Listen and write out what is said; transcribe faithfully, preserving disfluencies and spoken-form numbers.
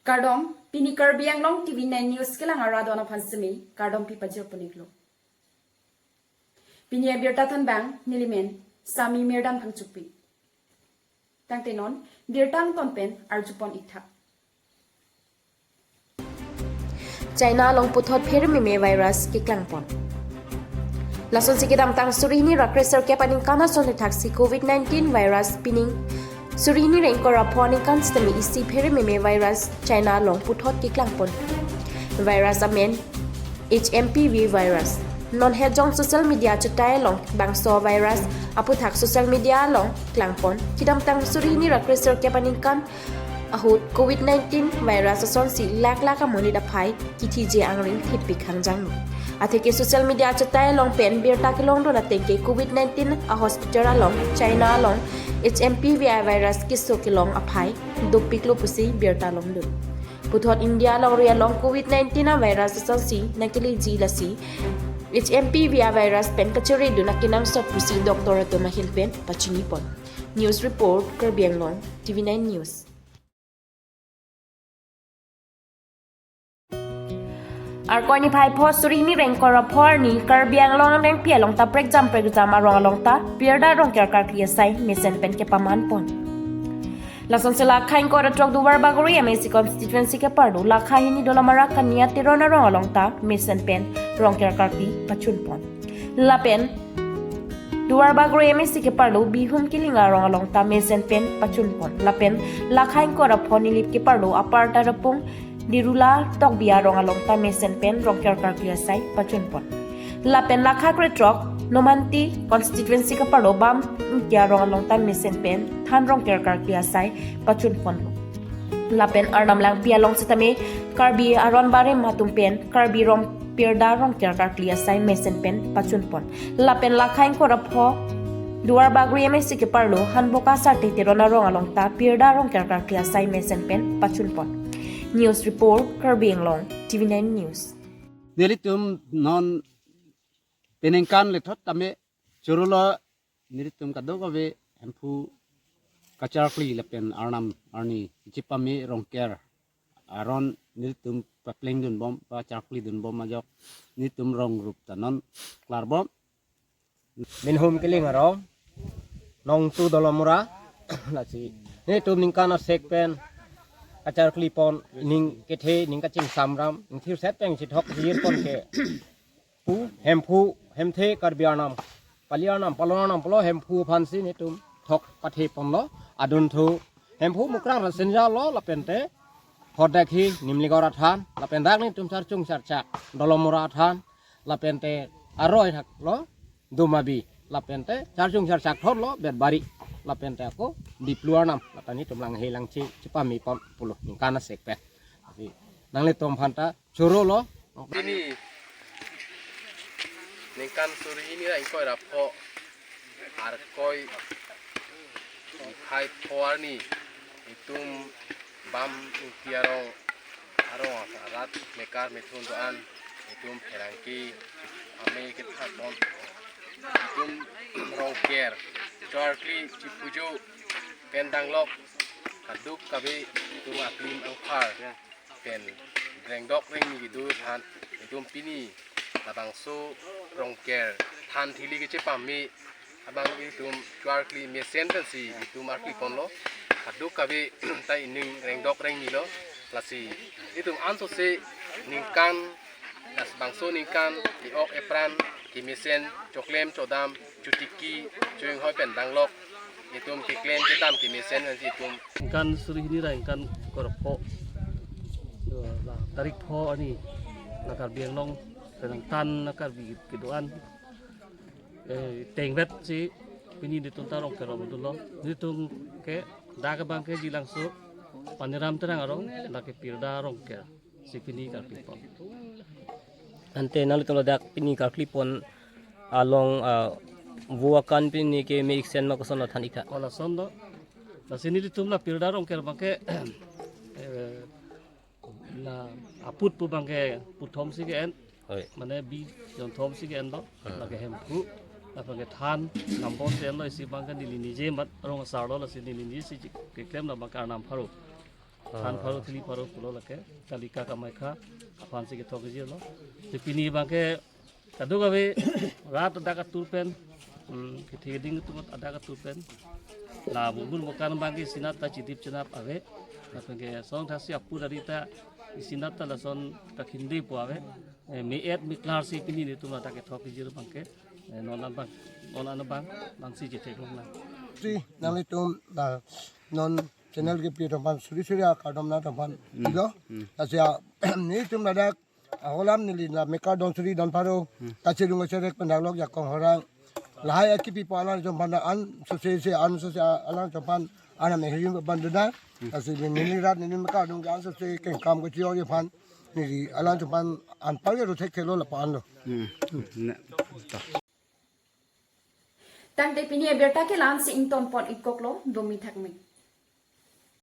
Kardom, pini Karbi Anglong T V nine News kelang arat aphan semi kardom pi pajir puniklo. Pini abirta thanbang nelimen Sami Mirdam Phangchokpi. Tangte non birta angton pen arjupon iktha. China along puthot pherememe virus keklangpon. Lasonsi kedamtang suri hini ra kre sirkep aningkan ason thaksi covid nineteen virus pining suri hini ra ingkoi ra pho aningkan sitame isi pherememe virus China along puthot keklangpon. Virus amen H M P V virus. Non hejong social media achetai along bangso virus aputhak social media along klangpon. Kedamtang suri hini ra kre sirkep aningkan ahut covid nineteen virus asonsi lakh lakh amonit aphai kithije angring thipik hangjangno. Atheke social media achetai along pen birta kelongdun atengke covid nineteen a hospital along China along H M P V virus keso kelong aphai dopiklo pusi birta longdun. Puthot India alongri along covid nineteen a virus asonsi nangkeleji lasi H M P V virus pen kacheredun akenangsot pusi doctor atum ahin pen pachinipon. News report, Karbi Anglong, T V nine News. Arkoi niphai pho suri hini ra ingkoi ra pho arni Karbi Anglong angdengpi along ta prekjam prekjam arong along ta pirda rongker karkli asai mesen pen kepamanpon. Lasonsi lakha ingkoi ra throk Duarbagori M A C constituency keparlo lakha hini Dolamara Kania Teron arong along ta mesen pen rongker karkli pachunpon. Lapen Duarbagori M A C keparlo Bihum Kiling arong along ta mesen pen pachunpon. Lapen lakha ingkoi ra pho Nilip keparlo Upper Tarapung Dirula Tokbi arong along ta mesen pen rongker karkli asai pachunpon. Lapen lakha kre throk Nomhanti constituency keparlo Bam Ingti arong along ta mesen pen than rongker karkli asai pachunponlo. Lapen Arnam Langpi along sitame Karbi aron barim atum pen Karbi rong pirda rongker karkli asai mesen pen pachunpon. Lapen lakha ingkoi ra pho Duarbagori M A C keparlo Hanboka Sarte Teron arong along ta pirda rongker karkli asai mesen pen pachunpon. News report, Karbi Anglong, T V nine News. Nelitum non peningkan lethot tame chorolo nelitum kadokave Hemphu kacharkli lapen Arnam arni chepame rongker aron nelitum paplengdunbom, pacharklidunbom ajok nelitum rong rup ta non klarbom. Bihum Kiling arong, Nongtu Dolamara, lasi nelitum ningkan asek pen kacharklipon, ning kethe, ning kachingsamram, ning thirset pen chithok hirpon ke pu, Hemphu, Hemthe Karbi Arnam, Pali Arnam, Palon Arnam pulo Hemphu aphansi nelitum thok patheponlo, adunthu Hemphu Mukrang Rasinja lo, lapente Hodak hi Nimligor athan, lapen dak nelitum Charchung Charchak Dolamara athan, lapente aroi thak lo Dumabi, lapente Charchung Charchak thot lo Betbari, lapente ako Diplu Arnam, lata nelitum langhe langche chepamepon pulo ningkan asek pen. Jadi, nanglitum aphanta chorolo. Pini ningkan suri hini ra ingkoi ra pho Arkoi niphai pho arni itum Bam Ingti arong, arong arat mekar methun do-an itum pherangke ame kethanpon itum rongker karkli chipujo pen danglok kadokave itum aklim angphar pen rengdok rengni kedo aphan itum pini labangso rongker than thili kechepame abang itum karkli mesen pensi itum arklipon lo. Kadokave ta ining rengdok rengni lo. Lasi itum ansose ningkan, labangso ningkan ke-ok epran kemesen choklem chodam chotiki choinghoi pen danglok itum keklem kedam kemesen pensi itum. Ningkan suri hini ra ningkan ingkoi ra pho, eh, la tarik pho arni la Karbi Anglong penang tan la Karbi kedo-an, eh, tengvet si pini nelitum ta rongker ong dunlo. Nelitum ke dak abang ke Jilangso Paniram Terang arong lake pirda rongker si pini karklipon. Ante nanglitum ladak pini karklipon along, ah, vo akan pini keme iksen ma koson lo than iktha? Kola son lo. Lasi nelitum la pirda rongker abang ke, eh, la aput pu abang ke puthom si ke-en. Oi. Mane bi jonthom si ke-en lo. Hmm. Lake Hemphu, la abang ke than nambor si en lo, isi abang ke neli nije mat rong asar lo, lasi neli nije si keklem la abang ke Arnam pharo. Than pharo thili pharo pulo lake, Kalika Kamaikha aphan si kethok kejirlo. Te pini abangke kadokave rat adak atur pen, hmm, kethe keding atum adak atur pen, la bumbun bukan abangke isinat ta chidip chenap ave. Lapen ke song thasi apu dari ta isinat ta lason kakhinde po ave. Eh, me-et meklar si pini netum ladak kethok kejir abangke, eh, non an abang, non an abang, non si chetheklong nang. Si, nanglitum, ah, non channel kepi atum aphan suri suri akardom nangtum aphan. Hmm. Lo? Hmm. Asia, netum ladak aholam neli la mekar don suri don pharo, hmm, kachirung kacherek pen daklok jakong horang. Lahai akipi po alanglitum aphan an sose se an sose alanglitum aphan anam ehirim aphan dona. Hmm. Asi neli rat neli mekar dong an sose kengkam kachiyok aphan neli alanglitum aphan anpar ya rothek thelo lapu-an lo. Hmm. Ne, to. Tangte pini abirta ke la-an si ingtonpon-ik koklo, domi thakmi.